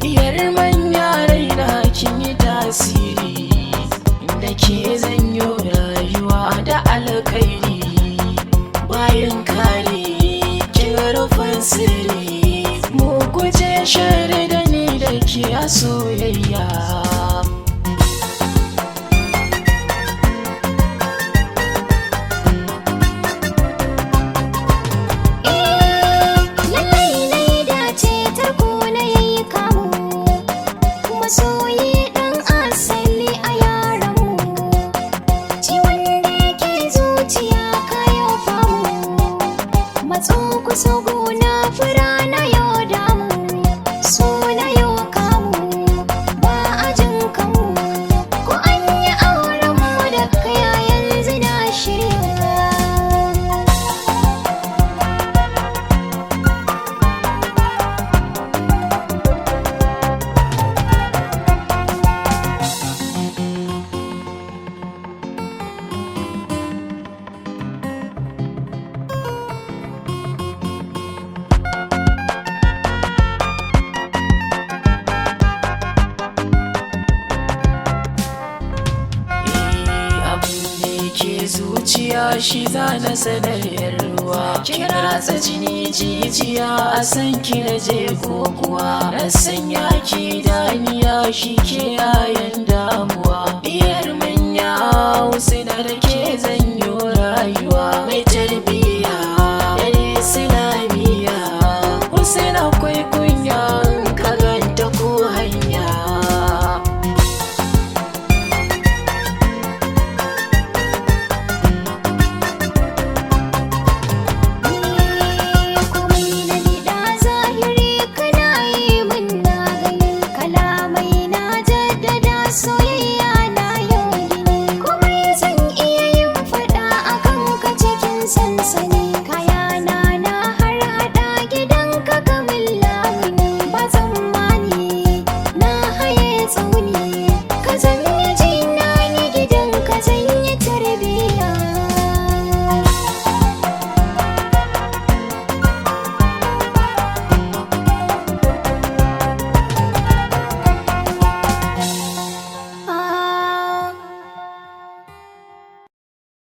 Diyar manya raina kin yi tasiri, da ke zanyo rayuwa da alkhairi. Bayan kare kin rufin sirri, mu guje shari da ni da ke a soyayya. Lallai laida ce tarko na yayi kamu, masoyi dan asali a yaranmu. Ciwon da yake zuciya kayo famu, matso kusa gona fura na yau damu. So na yau kamu ba a jin kanmu, ko an yi auren mu da kaya yanzu na shirya. Abin da yake zuciya shi za na sanar yar ruwa. Kin ratsa jini jijiya, a san ki na je kokuwa. Na sanya ki daniya, shi ke yayan damuwa. Diyar manya suna da ke zanyo rayuwa mai tarbiyya, yar islamiyya. Hussein akwai kunya.